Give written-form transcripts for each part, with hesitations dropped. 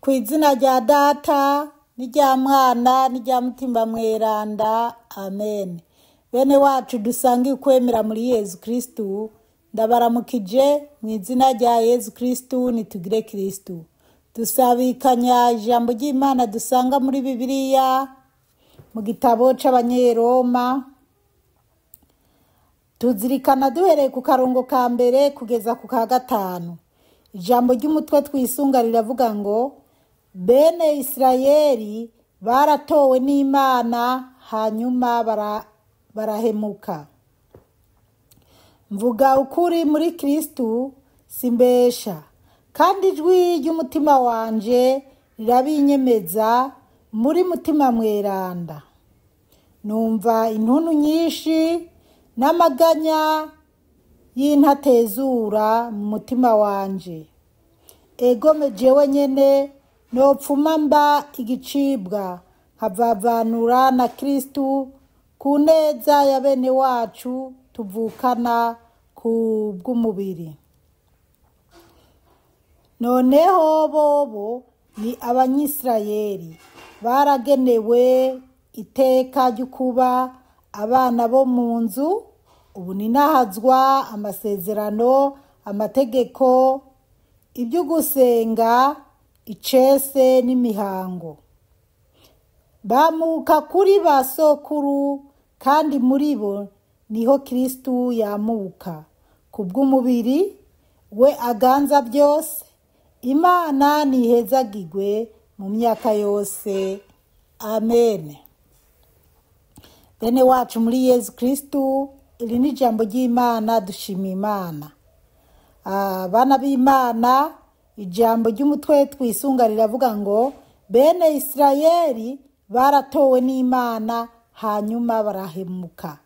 Ku izina rya Data n'irya Mwana n'irya Mutima Mweranda, amen. Bene wacu dusangiye ukwemera muri Yezu Kristu, ndabaramukije mu izina rya Yezu Kristu, nitugire Kristu. Dusabikanya ijambo ry'Imana dusanga muri Bibiliya mu gitabo c'Abanyeroma, tuzirikana duhereye ku karongo ka mbere kugeza ku ka gatanu. Ijambo ry'umutwe twisunga riravuga ngo bene Isirayeli baratowe n'Imana hanyuma barahemuka. Mvuga ukuri muri Kristu simbesha, kandi ijwi ry'umutima wanje rirabinyemeza muri Mutima Mweranda. Numva intuntu nyinshi n'amaganya y'intatezura mu mutima wanje. Egome jewe nyene nopfuma mba igicibwa, nkavavanura na Kristu ku neza ya bene wacu tuvukana ku bw'umubiri. Noneho bobo ni Abanyisirayeli, baragenewe iteka ry'ukuba abana bo mu nzu, ubu ninahazwa amasezerano, amategeko, ivy'ugusenga, icese n'imihango. Bamuka kuri ba sokuru, kandi muri bo niho Kristu yamuka. Kubw'umubiri we aganza byose, Imana nihezagirwe mu myaka yose. Amen. Bene wacu muri Yezu Kristu, iri ni ijambo ry'Imana, dushima Imana. Bana b'Imana, ijambo ry'umutwe twisunga riravuga ngo bene Isirayeli baratowe n'Imana hanyuma barahemuka.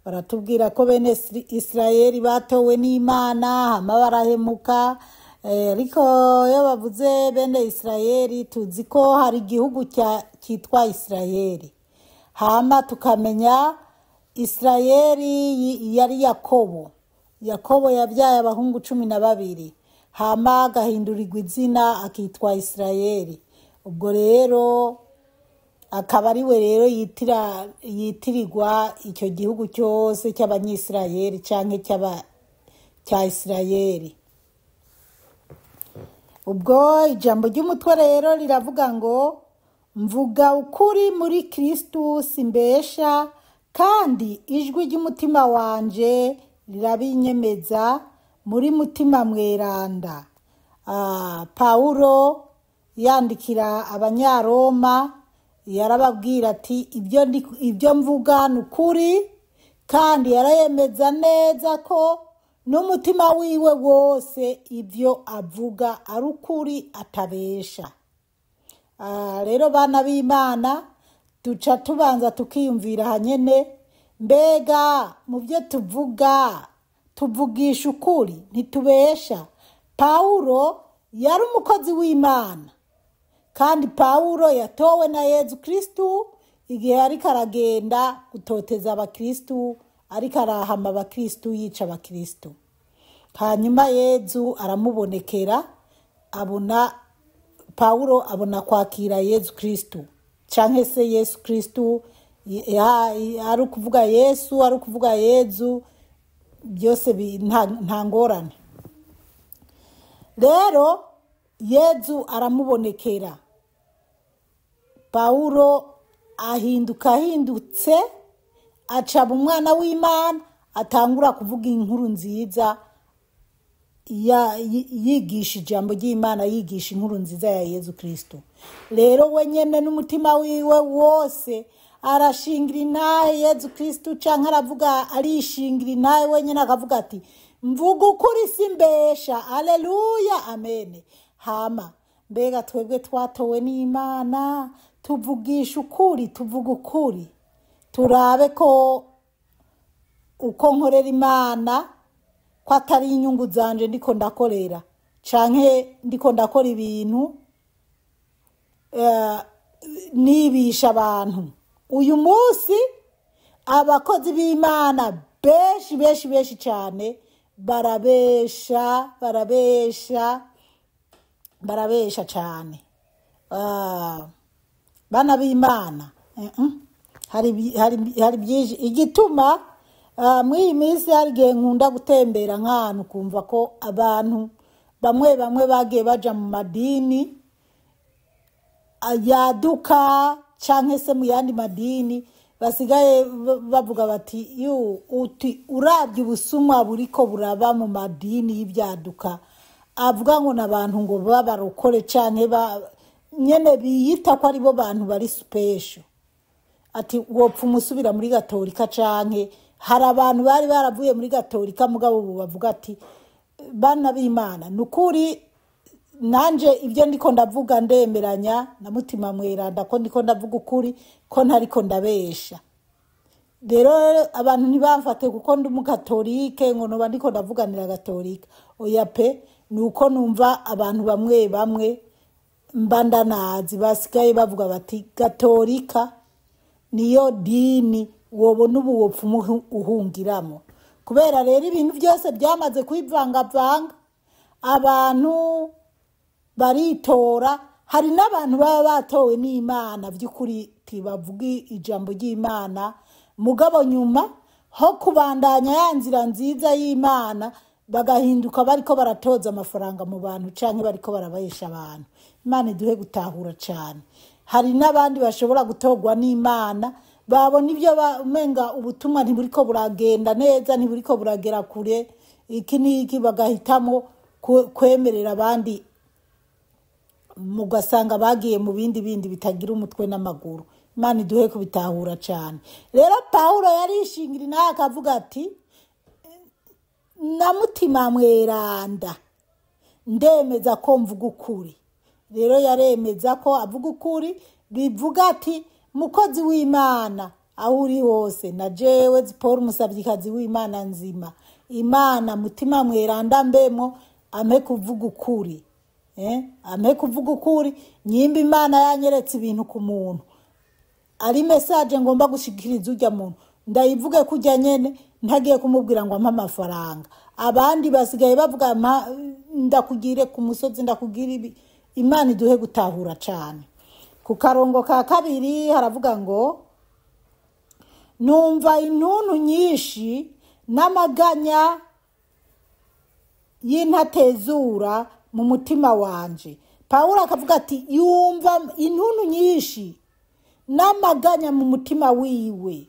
Baratubwira ko bene Isirayeli batowe n'Imana hama barahemuka. Ariko iyo bavuze bene Isirayeli tuzi ko hari igihugu cyitwa Isirayeli, hama tukamenya Isirayeli yari Yakobo. Yakobo yabyaye abahungu 12, hama agahindurirwa izina akitwa Isirayeli. Ubwo rero akaba ari we rero yitirirwa icyo gihugu cyose cy'Abanyisirayeli canke cya Isirayeli. Ubwo ijambo ry'umutwe rero riravuga ngo mvuga ukuri muri Kristu simbesha, kandi ijwi ry'umutima wanje rirabinyemeza muri Mutima Mweranda. Paulo yandikira Abanyaroma yarababwira ati ibyo mvuga ni ukuri, kandi yarayemeza neza ko n'umutima wiwe wose ibyo avuga ari ukuri atabesha. Rero bana b'Imana, duca tubanza tukiyumvira hanyene, mbega mu byo tuvuga tuvugisha ukuri ntitubesha. Paulo yari umukozi w'Imana, kandi Paulo yatowe na Yezu Kristu igihe ariko aragenda gutoteza abakristu, ariko arahama abakristu, yica abakristu. Hanyuma Yezu aramubonekera, abona Paulo abona kwakira Yezu Kristu, canke se Yesu Kristu, ari ukuvuga Yesu, ari ukuvuga Yezu, byose nta ngorane. Rero Yezu aramubonekera, Paulo ahinduka ahindutse, acaba umwana w'Imana, atangura kuvuga inkuru nziza, yigisha ijambo ry'Imana, yigisha inkuru nziza ya Yezu Kristo. Rero we nyene n'umutima wiwe wose arashingira intahe Yezu Kristo, canke aravuga, arishingira intahe wenyene akavuga ati mvuga ukuri simbesha. Aleluya, amen. Hama mbega twebwe twatowe n'Imana, tuvugisha ukuri, tuvuga ukuri, turabe ko uko nkorera Imana ko atari inyungu zanje ndiko ndakorera, canke ndiko ndakora ibintu nibisha abantu. Uyu munsi abakozi b'Imana benshi benshi benshi cyane barabesha, barabesha, barabesha cyane. Bana b'Imana, hari byinshi igituma muri iyi minsi hari igihe nkunda gutembera nk'ahantu kumva ko abantu bamwe bamwe bagiye baja mu madini yaduka canke se mu yandi madini, basigaye bavuga bati yu uti urabye ubusumwa buriko buraba mu madini y'ibyaduka, avuga ngo n'abantu ngo babarokore canke nyene biyita ko aribo bantu bari special, ati wopfa umusubira muri gatolika. Canke hari abantu bari baravuye muri gatolika mugabo ubu bavuga ati bana b'Imana, nukuri nanje ibyo ndiko ndavuga ndemeranya na Mutima Mweranda ko ndiko ndavuga ukuri, ko ntariko ndabesha. Rero abantu ntibamfate kuko ndi umukatolike ngo noba ndiko ndavuganira gatolika, oya pe, nuko numva abantu bamwe bamwe mba ndanazi basigaye bavuga bati gatolika niyo dini wobona ubu wopfa uhungiramo. Kubera rero ibintu byose byamaze kwivangavanga, abantu baritora. Hari n'abantu baba batowe n'Imana by'ukuri tibavuga ijambo ry'Imana, mugabo nyuma ho kubandanya ya nzira nziza y'Imana bagahinduka bariko baratoza amafaranga mu bantu canke bariko barabahesha abantu. Imana iduhe gutahura cane. Hari n'abandi bashobora gutorwa n'Imana babona ibyo umenga ubutumwa ntiburiko buragenda neza, ntiburiko buragera kure, iki n'iki, bagahitamo kwemerera abandi, mugasanga bagiye mu bindi bindi bitagira umutwe n'amaguru. Imana iduhe kubitahura cane. Rero Pawulo yarishingira nawe akavuga ati na Mutima Mweranda ndemeza ko mvuga ukuri. Rero yaremeza ko avuga ukuri, bivuga ati mukozi w'Imana aho uri hose, na jewe Paul umusavyikazi w'Imana nzima, Imana Mutima Mweranda mbemo ampe kuvuga ukuri, ampe kuvuga ukuri. Nyimba Imana yanyeretse ibintu ku muntu ari message ngomba gushikiriza urya muntu, ndayivuge kujya nyene, ntagiye kumubwira ngo ampe amafaranga. Abandi basigaye bavuga ndakugire ku musozi, ndakugira ibi. Imana iduhe gutahura cane. Ku karongo ka kabiri haravuga ngo numva intuntu nyinshi n'amaganya y'intatezura mu mutima wanje. Pawulo akavuga ati yumva intuntu nyinshi n'amaganya mu mutima wiwe,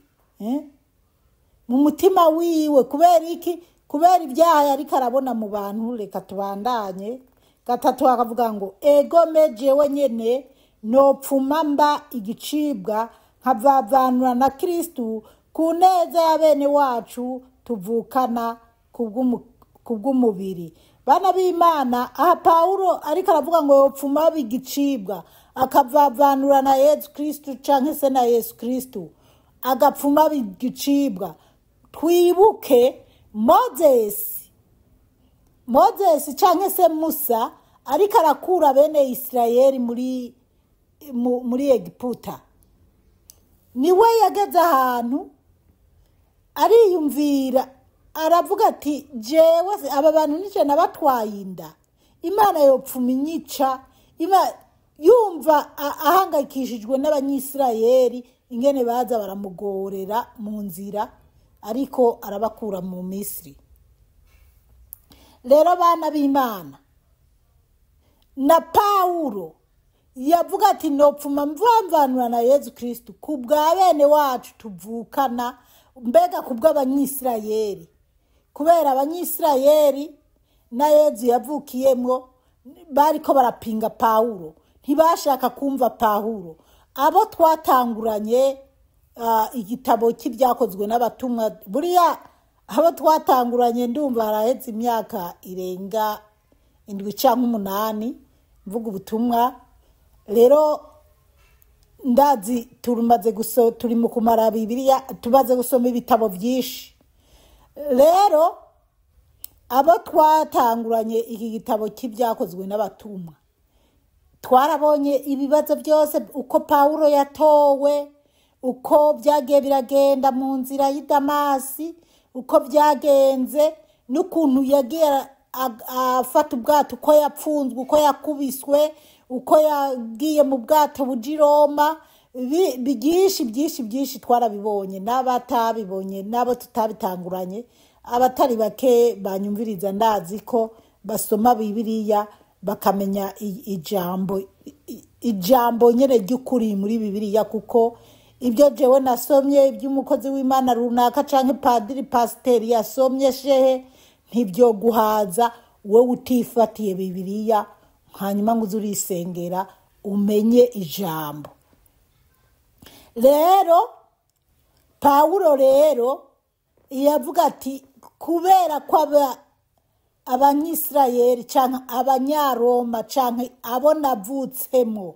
mu mutima wiwe. Kubera iki? Kubera ibyaha yariko arabona mu bantu. Reka tubandanye. Gatatu akavuga ngo egome jewe nyene nopfuma mba igicibwa nkavavanura na Kristu ku neza ya bene wacu tuvukana kubw'umubiri. Bana b'Imana, aha Pawulo ariko aravuga ngo yopfuma igicibwa akavavanura na Yesu Kristu canke se na Yesu Kristu agapfuma igicibwa. Twibuke Moses canke se Musa ariko arakura bene Isirayeli muri Egiputa, niwe yageze ahantu ariyumvira aravuga ati jewe aba bantu nije nabatwaye inda, Imana yopfuma inyica. Yumva ahangayikishijwe n'abanyisirayeli ingene baza baramugorera mu nzira, ariko arabakura mu Misiri. Rero bana b'Imana, na Pawulo yavuga ati nopfuma mvamvanura na Yesu Kristu ku bwa bene wacu tuvukana, mbega ku bw'abanyisirayeli, kubera abanyisirayeli na Yezu yavukiyemwo bariko barapinga Pawulo, ntibashaka kumva Pawulo. Abo twatanguranye igitabo cy'ibyakozwe n'abatumwa, buriya abo twatanguranye ndumva haraheze imyaka irenga 7 canke 8 mvuga ubutumwa. Rero ndazi turumaze turi mu kumara Bibiliya, tumaze gusoma ibitabo byinshi. Rero abo twatanguranye iki gitabo cy'ibyakozwe n'abatumwa, twarabonye ibibazo byose, uko Pawulo yatowe, uko byagiye biragenda mu nzira y'i Damasi, uko byagenze n'ukuntu yagiye afata ubwato, uko yapfunzwe, uko yakubiswe, uko yagiye mu bwato buja i Roma, byinshi byinshi byinshi twarabibonye, n'abatabibonye n'abo tutabitanguranye, abatari bake banyumviriza ndazi ko basoma Bibiliya bakamenya ijambo nyene ry'ukuri muri Bibiliya, kuko ibyo jewe nasomye, iby'umukozi w'Imana runaka canke padiri pasiteri yasomye shehe, ntibyo guhaza wowe utifatiye Bibiliya hanyuma ngo uze urisengera umenye ijambo. Rero Pawulo rero yavuga ati kubera ko Abanyisirayeli canke Abanyaroma canke abo navutsemo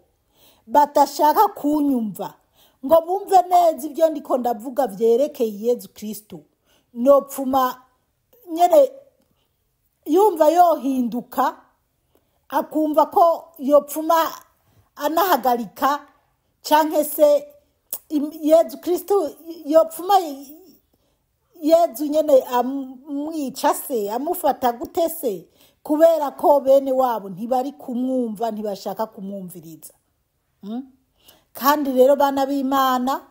badashaka kunyumva ngo bumve neza ibyo ndiko ndavuga vyerekeye Yezu Kristo, nopfuma nyene yumva yohinduka akumva ko yopfuma anahagarika canke se Yezu Kristo yopfuma Yezu nyene amwica se amufata gute se, kubera ko bene wabo ntibari kumwumva, ntibashaka kumwumviriza. Kandi rero bana b'Imana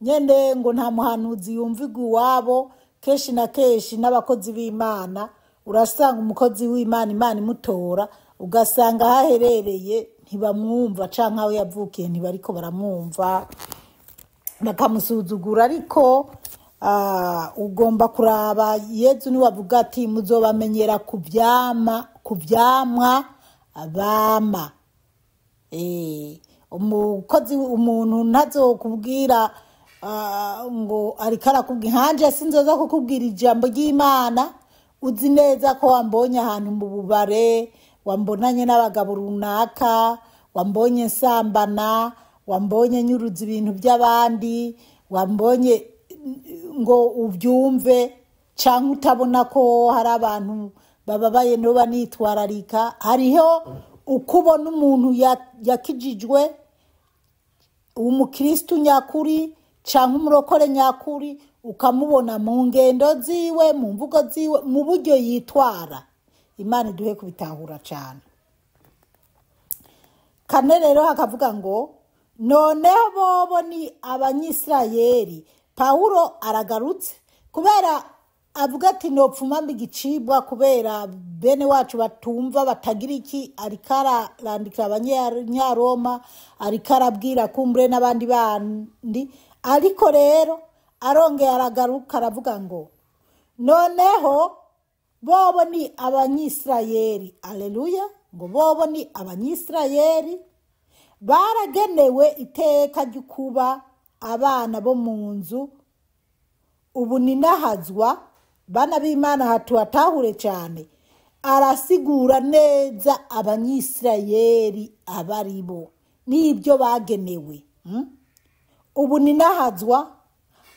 nyene ngo nta muhanuzi yumviga iwabo, kenshi na kenshi n'abakozi b'Imana urasanga umukozi w'Imana Imana imutora, ugasanga ahaherereye ntibamwumva canke aho yavukiye ntibariko baramwumva, bakamusuzugura. Ariko ugomba kuraba Yezu niwe avuga ati muzobamenyera ku vyamwa bama. Umukozi umuntu ntazokubwira ngo ariko arakubwira nkanje sinzoza kukubwira ijambo ry'Imana, uzi neza ko wambonye ahantu mu bubare, wambonanye n'abagabo runaka, wambonye nsambana, wambonye nyuruza ibintu by'abandi, wambonye ngo ubyumve, canke utabona ko hari abantu bababaye noba nitwararika. Hariho uko ubona umuntu yakijijwe, umukristu nyakuri canke umurokore nyakuri, ukamubona mu ngendo ziwe, mu mvugo ziwe, mu buryo yitwara. Imana iduhe kubitahura cane. Kane rero hakavuga ngo noneho bobo ni Abanyisirayeli. Pawulo aragarutse kubera avuga ati nopfuma mba igicibwa kubera bene wacu batumva batagira iki, ariko ararandikira Abanyaroma, ariko arabwira kumbure n'abandi bandi. Ariko rero arongeye aragaruka aravuga ngo noneho bobo ni Abanyisirayeli. Aleluya! Ngo bobo ni Abanyisirayeli baragenewe iteka ry'ukuba abana bo mu nzu ubu ninahazwa. Bana b'Imana hatuwatahure cyane, arasigura neza Abanyisirayeli abaribo n'ibyo bagenewe. Ubu ninahazwa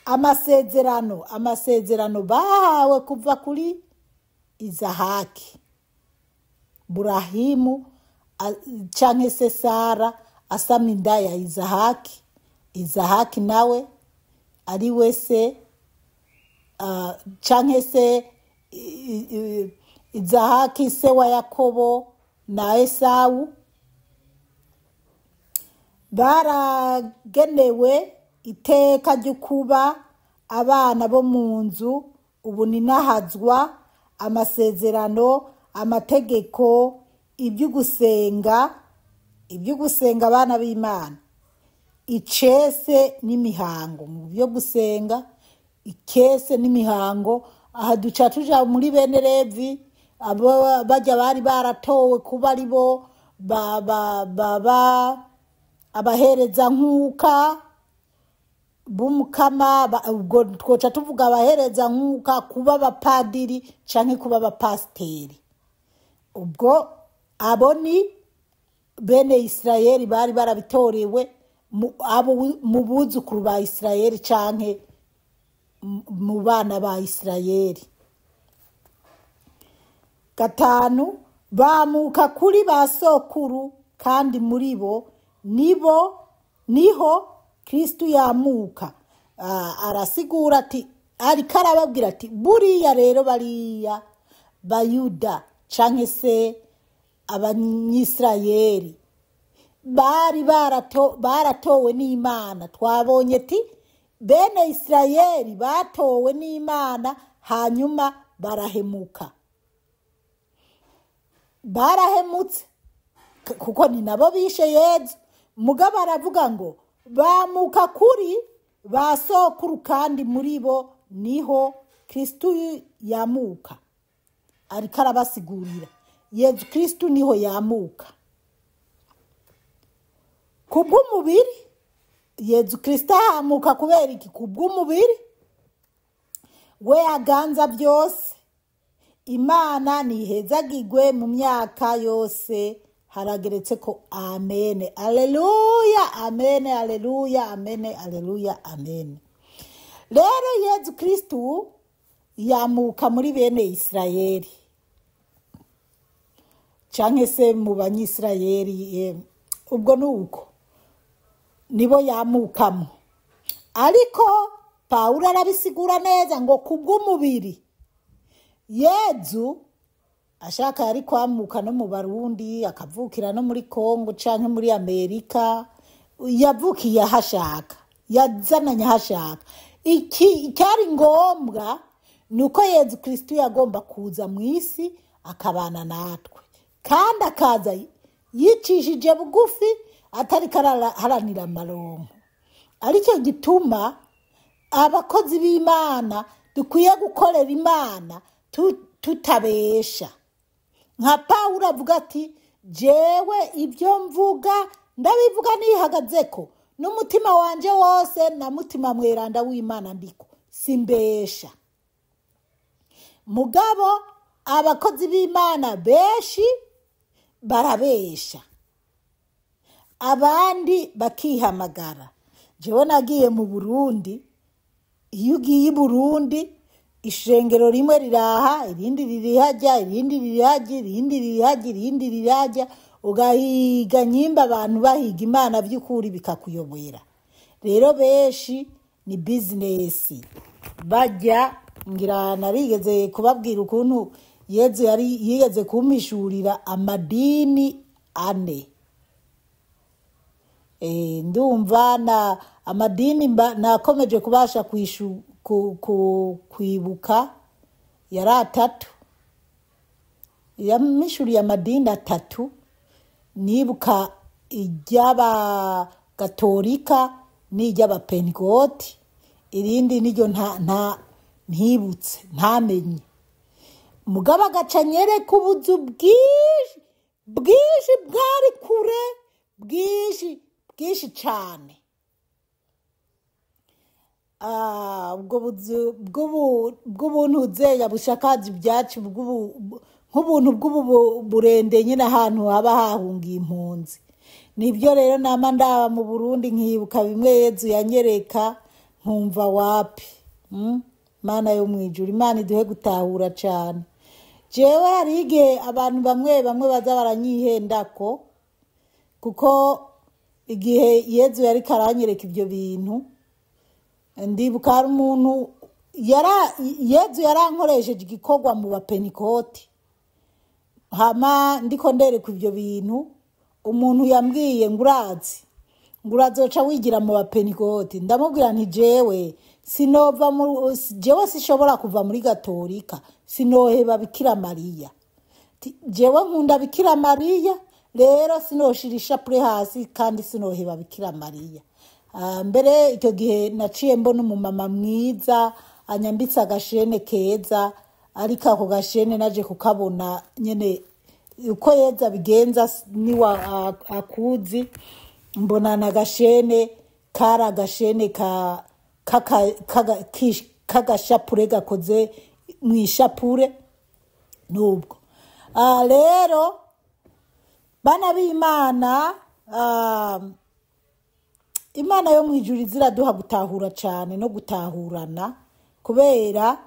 amasezerano bahawe kuva kuri Izahaki, Burahimu canke se Sara asama inda ya Izahaki, Izahaki nawe ari we se canke se Izahaki se wa Yakobo na Esawu. Baragenewe iteka ry'ukuba abana bo mu nzu ubu ninahazwa, amasezerano, amategeko, iby'ugusenga abana b'Imana, icese n'imihango. Mu byo gusenga ikese n'imihango, aha duca tuja muri bene Levi, abo bajya bari baratowe kuba ari bo baba abahereza nkuka b'umukama, ubwo twoca tuvuga abahereza nkuka kuba abapadiri canke kuba abapasiteri. Ubwo abo ni bene Isirayeli bari barabitorewe abo mu buzukuru ba Isirayeli canke mu bana ba Isirayeli. 5 bamuka kuri ba sokuru, kandi muri bo nibo niho Kristu yamuka. Arasigura ati, ariko arababwira ati buriya rero bariya Bayuda canke se Abanyisirayeli Bari baratowe n'Imana. Twabonye ati bene Isirayeli batowe n'Imana, hanyuma barahemuka. Barahemutse kuko ni nabo bishe Yezu. Mugabo aravuga ngo bamuka kuri ba sokuru, kandi muri bo niho Kristu yamuka. Ariko arabasigurira Yezu Kristu niho yamuka kubw'umubiri. Yezu Kristo ahamuka kubera iki? Kubw'umubiri we aganza byose. Imana ntihezagirwe mu myaka yose. Harageretse ko amene, aleluya, amene, aleluya, amene, aleluya, amene. Rero Yezu Kristu yamuka muri bene Isirayeli canke se mu banyisirayeli, ubwo nuko nibo yamukamo. Ariko Pawulo arabisigura neza ngo kubw'umubiri Yezu ashaka yari kwamuka no mu Barundi, akavukira no muri Kongo canke muri Amerika. Yavukiye ahashaka, yazananye ahashaka. Iki icyari ngombwa ni uko Yezu Kristu yagomba kuza mu isi akabana natwe, kandi akaza yicishije bugufi, atari karaharanira amaronko. Aricyo gituma abakozi b'Imana dukwiye gukorera Imana tutabesha. Nka Pawulo avuga ati jewe ibyo mvuga ndabivuga nihagazeko n'umutima wanje wose na mutima mweranda w'Imana ndiko simbesha. Mugabo abakozi b'Imana benshi barabesha, abandi bakihamagara. Jewe nagiye mu Burundi. Iyo ugiye i Burundi, ishengero rimwe riraha, irindi ririhajya, irindi ririhajya, irindi ririhajya, irindi ririhajya, ugahiga nyimba abantu bahiga Imana by'ukuri bikakuyobera. Rero benshi ni bizinesi bajya. Ngira narigeze kubabwira ukuntu Yezu yari yigeze kumpishurira amadini 4. Ndumva na amadini nakomeje kubasha kwibuka yari 3. Yamishuriye amadini 3. Nibuka iry'abagatolika n'iry'abapentekoti, irindi niryo nta ntibutse, ntamenye. Mugabo agaca nyereka ubuzu bwinshi bwinshi bwari kure, bwinshi bwinshi cane. Ubwo buzu bw'ubuntu zeya bushakaje ibyacu, nk'ubuntu bw'ubu burende nyine ahantu haba hahungiye impunzi. Nibyo rero nama ndaba mu Burundi nkibuka bimwe Yezu yanyereka, nkumva wapi. Mana yo mwijuru, Imana iduhe gutahura cane. Jewe hari igihe abantu bamwe bamwe baza baranyihendako, kuko igihe Yezu yari karanyereka ibyo bintu, ndibuka hari umuntu Yezu yarankoresheje igikorwa mu bapentekoti. Hama ndiko ndereka ibyo bintu, umuntu yambwiye ngo urazi, ngo urazoca wigira mu bapentekoti. Ndamubwira nti jewe sinova mu, jewe sishobora kuva muri Gatolika, sinoheba Bikira Mariya. Jewe nkunda Bikira Mariya, rero sinoshira ishapure hasi kandi sinoheba Bikira Mariya. Mbere icyo gihe naciye mbona umumama mwiza anyambitse agashene keza, ariko ako gashene naje kukabona nyene uko Yeza bigenza niwa akuzi. Mbona na gashene kari agashene k'agashapure gakoze mu ishapure nubwo. Rero bana b'Imana, Imana yo mwijuru iziraduha gutahura cane no gutahurana, kubera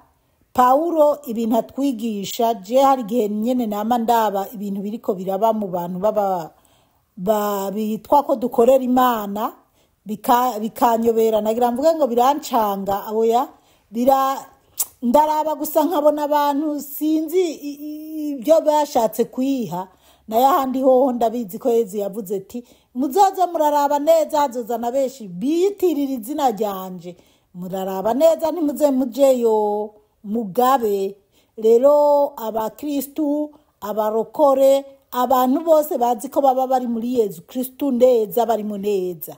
Pawulo ibintu atwigisha. Je hari igihe nyene nama ndaba ibintu biriko biraba mu bantu baba bitwa ko dukorera Imana, bikanyobera. Nagira mvuge ngo birancanga, oya, ndaraba gusa nkabona abantu sinzi ibyo bashatse kwiha. Nayo ahandi hoho ndabizi ko Yezu yavuze ati Muzoze muraraba neza, hazozana benshi biyitirira izina ryanje. Muraraba neza, ntimuze mujeyo mugabe. Rero abakristu, abarokore, abantu bose bazi ko baba bari muri Yezu Kristu neza, barimo neza.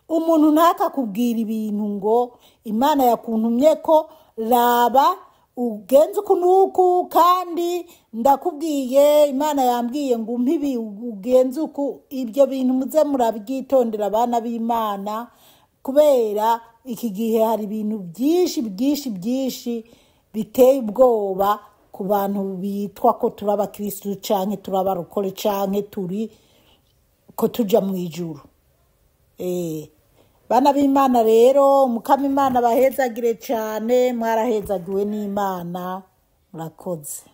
Umuntu ntakakubwira ibintu ngo Imana yakuntumye ko raba ugenze uku n'uku, kandi ndakubwiye Imana yambwiye ngo umpe ibi ugenze uku. Ibyo bintu muze murabyitondera, abana b'Imana, kubera iki gihe hari ibintu byinshi byinshi byinshi biteye ubwoba ku bantu bitwa ko turi abakirisitu canke turi abarokore canke turi ko tuja mu ijuru. Bana b'Imana rero, Umukama Imana bahezagire cane, mwarahezagiwe n'Imana, murakoze.